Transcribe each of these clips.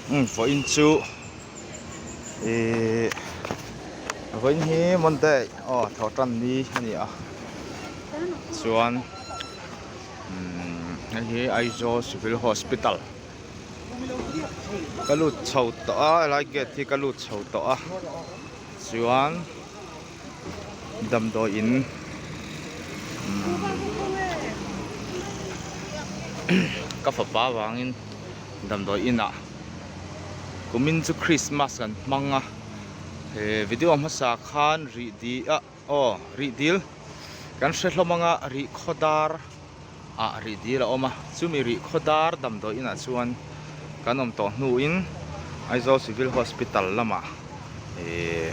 Umm vawiin chu ihh vawiin hi Monday aw thawh tan ni a ni a chuan umm hei hi Aizawl Civil Hospital ka lut chho tawh a helai gate hi ka lut chho tawh a chuan. Damdawiin ka fapa avangin damdawi inah kumin chu Christmas kan hmang a he video hmasa khan rih di ah aw rih dil kan hre hlawm anga rih khaw dar ah rih dil a awm a chumi rih khaw dar damdawi inah chuan kan awm tawh hnuin Aizawl Civil Hospital lamah ihh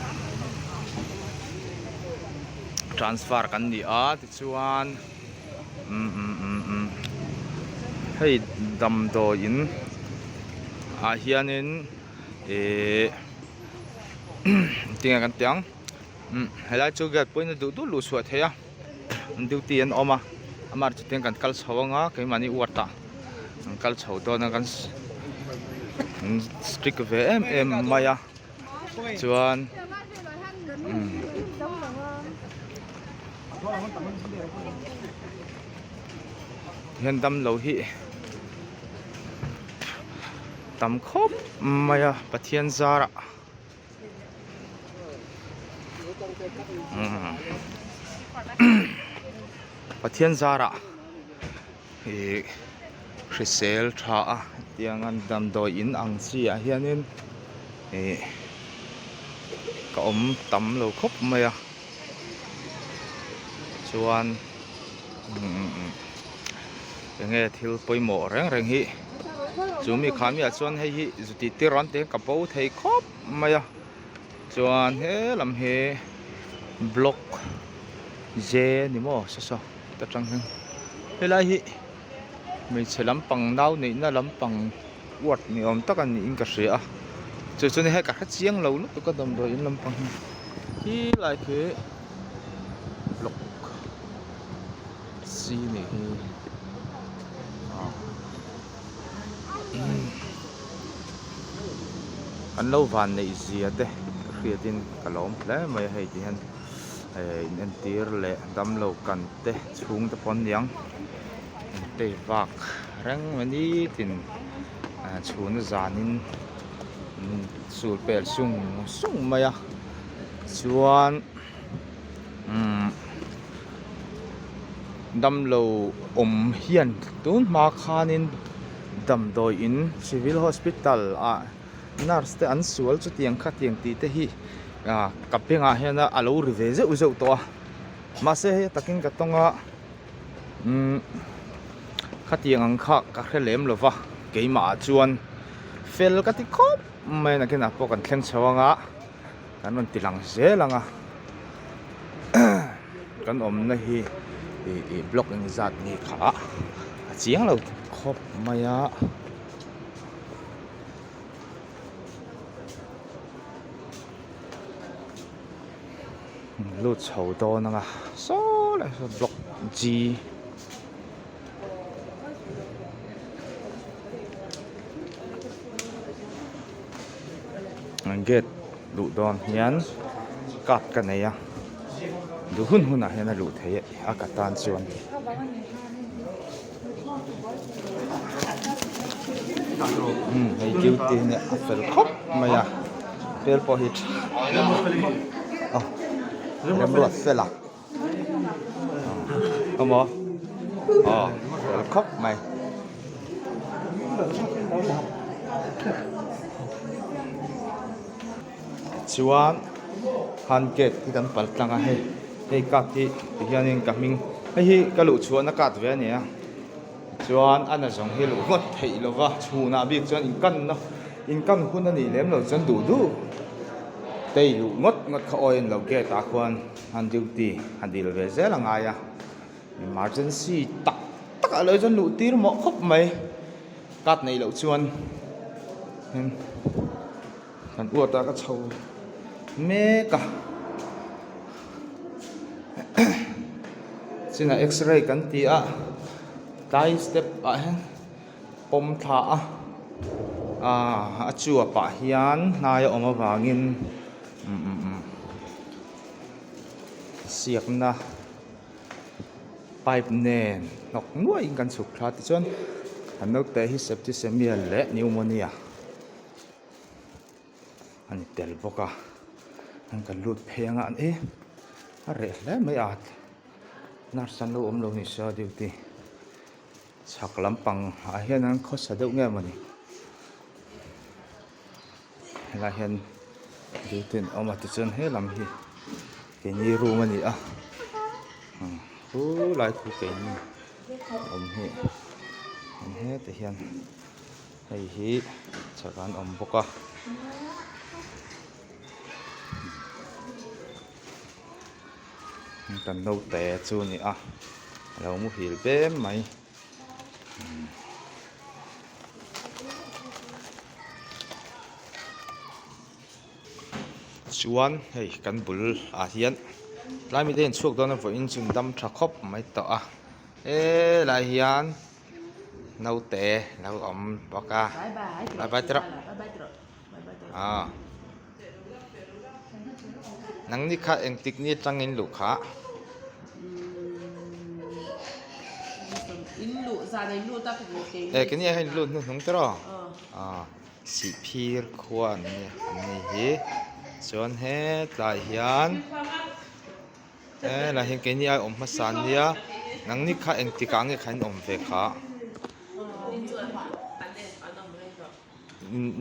transfer kan ni a tichuan umm umm umm umm hei damdawi in ah hianin ihh tinge kan tih ang. Umm helai chu gate pawhin a duh duh luh chhuah theih a duty an awm a amah chu tiang kan kal chho anga keimahni ward ah kan kal chho dawn a kan strict ve em em mai a chuan umm hian damlo hi tam khawp mai a Pathian zarah. Pathian zarah ih hrisel tha a hetiang a damdawi in ang chi ah hianin ih ka awm tam lo khawp mai a chuan eng nge thil pawimawh reng reng hi chu mi kha mi ah chuan hei hi zu tih tir an tih hian ka bo thei khawp mai a chuan he lam hi block J ni maw saw saw ta tang hian helai hi hmeichhe lampang nau neihna lampang ward ni awm tak a niin ka hria a chu chuan hei ka hre chiang lo lutuk a damdawi in lampang hi khilai khi block C nih hi ah an lo van neih zia te ka hriat in ka lawm hle mai a hei ti hian eh in entir leh damlo kan te chhung te pawh an niang an tei vak reng mai nitin ah chhun a zanin sul pel sung sung mai a chuan umm damlo awm hian tun hma khanin damdawi in civil hospital ah nurse te an sual chutiang khatiang tih te hi ah ka bengah hian a lo ri ve zeuh zeuh tawh a mahse hei a takin ka tawng a umm khatiang ang kha ka hre lem lo va keimah ah chuan fel ka ti khawp mai a nakinah pawh kan thleng chho ang a kan rawn ti lang zel ang a kan awmna hi ih ih block engzat nge kha a chiang lo khawp mai a. Lut chho dawn ang a saw lai saw block G an gate luh dawn hian card ka nei a duh hun hunah hian a luh theih a ka tan chuan. Umm hei duty nia a fel khawp mai a hmel pawh hi tha aw remruat fel a awmaw aw fel khawp mai. Chuan hand gate hi kan pal tlang a hei hei card hi ti hianin ka hming hei hi ka luh chhuahna card ve a ni a chuan a na zawng hi luh ngawt theih lo va chhunah bik chuan inkanna inkan hun a nih lem loh chuan duh duh tei luh ngawt ngawt kha awi a ni lo gate ah khuan han duty a dil ve zel a ngai a emergency tak tak ah lo chuan luh tir mawh khawp mai card neih loh chuan. Kan uat ah ka chho mek a chinah x-ray kan ti a tlai step ah hian pawm thla a. Aaa a chuap ah hian hnai a awm avangin umm siakna pipe nen hnawk nuaihin kan chhuk thla tichuan kan naute hi septicemia leh pneumonia a ni tel bawk a an kan lut phei anga an e a reh hle mai a nurse an lo awm lo ni se duty chhak lampang ah hian an khawsa deuh nge mawni helai hian duty an awm a tichuan he lam hi keini room a ni a chu lai khu keini awm hi hetah hian. Hei hi chhak an awm bawk a kan naute chu a ni a a lo muhil bem mai chuan hei kan bul ah hian tlai mite hian chhuak dawn a vawiin chu dam tha khawp mai tawh a helai hian. Naute lo awm bawk a bye bye tawh aw nangni kha engtik ni atangin luh kha e keini ah hian lut hnuhnung tawh aw aw sihphir khua an ni an ni hi chuan hetlai hian. Helai hian keini ai awm hmasa an nia nangni kha engtik ah nge kha in awm ve kha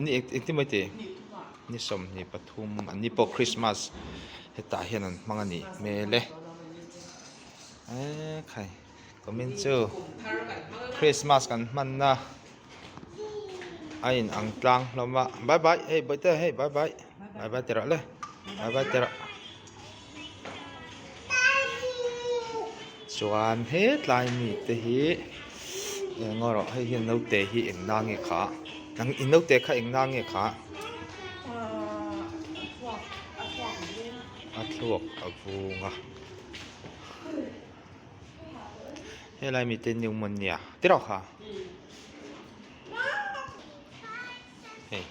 ni engtin mai tih ni 23 an ni pawh christmas hetah hian an hmang a nih hmel e ekhai comment chu christmas kan hmanna a in ang tlang hlawm a bye bye hei bawihte hei bye bye bye bye ti rawh le bye bye ti rawh chuan hetlai mi te hi eng erawh hei hian naute hi eng na nge kha nang i naute kha eng na nge kha a thluak a vung a helai mite pneumonia ti rawh kha hei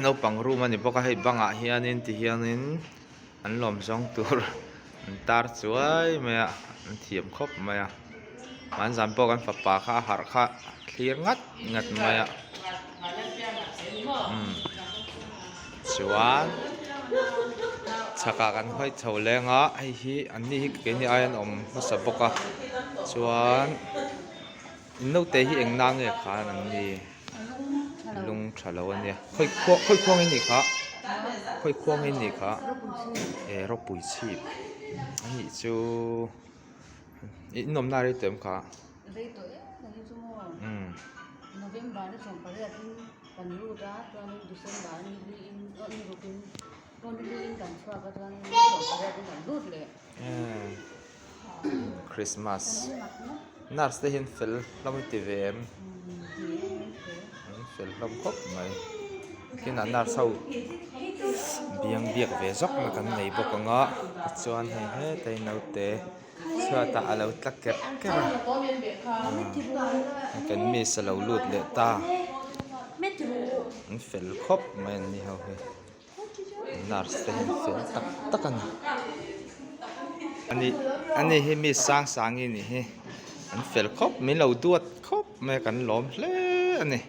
naupang room a ni bawk a hei bangah hianin ti hianin an lawm zawng tur an tar chuai mai a an thiam khawp mai a hmanzan pawh kan fapa kha a harh kha thlir ngat ngat mai a umm chuan chhakah kan hawi chho leng a hei hi an ni hi keini ai an awm hmasa bawk a chuan in naute hi eng na nge khan an ni lung tha lo a nia khawi khuang khawi khuang in nih kha khawi khuang in nih kha e rawpui chhip a nih chu in awmna rei tawh em kha. Rei tawh em ang hi chu maw? November ni 18 in kan lut a chuanin December ni li in aw ni ruk in aw ni li in kan chhuak a chuanin ni 18 in kan lut leh. Christmas nurse te hian fel hlawm i ti ve em? An fel hlawm khawp mai kinah nurse ho biang biak ve zawk na kan nei bawk ang a tichuan hei hetlai naute. Chhuatah a lo tla kerh kerh a kan miss a lo lut leh ta an fel khawp mai an ni ho hi nurse te hi an fel tak tak a ni ani ani hi miss sang sangi nih hi an fel khawp min lo duat khawp mai a kan lawm hle a ni.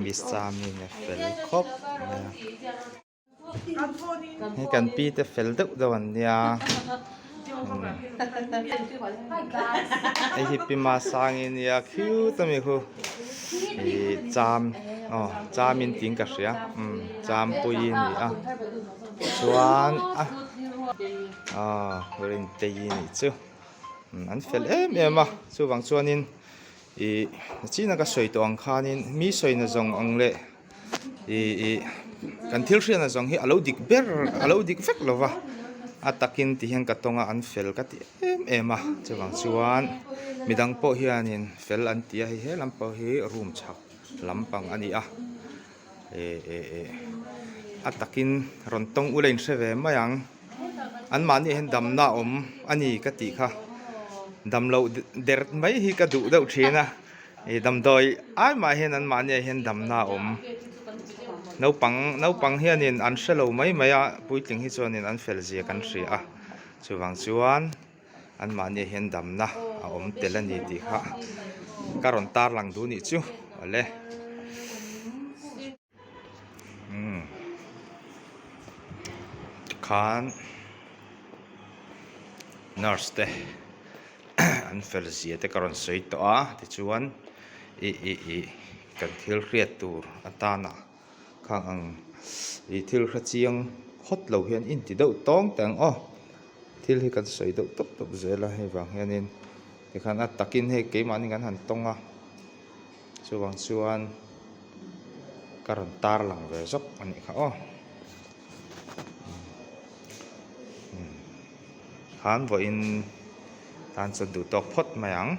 Miss a fel khawp mai a hei kan pi te fel deuh deuh an nia hei hi pi Masangi a nia cute ami khu ihh cham aw cham in tiin ka hria umm cham pui a ni a chuan a aw Rintei a nih chu an fel em em a chuvang chuanin. Ih china ka sawi tawh ang khanin mi sawina zawng ang leh ih ih kan thil hriatna zawng hi a lo dik ber a lo dik vek lo va a takin ti hian ka tawng a an fel ka ti em em a chuvang chuan midang pawh hianin fel an ti a hei he lam pawh hi room chhak lampang a ni a eh eh eh a takin rawn tawng ula in hre ve mai ang. Anmahni ah hian damna a awm a ni ka tih kha. Dam loh der mai hi ka duh deuh thin a. Ih damdawi ai mah hian anmahni ah hian damna a awm. Naupang naupang hianin an hre lo mai mai a, puitling hi chuanin an fel zia kan hria a. Chuvang chuan anmahni ah hian damna a awm tel a ni tih kha ka rawn tarlang duh nih chu awle. Umm tikhan nurse te an fel zia te ka rawn sawi tawh a tichuan ih ih ih kan thil hriat tur atana khang ang ih thil hre chiang hawt lo hian inti deuh tawng teh ang aw thil hi kan sawi deuh tawp tawp zel a hei vang hianin tikhan a takin hei keimahni kan han tawng a chuvang chuan ka rawn tar lang ve zawk a nih kha aw khan vawiin tan chuan duh tawk phawt mai ang.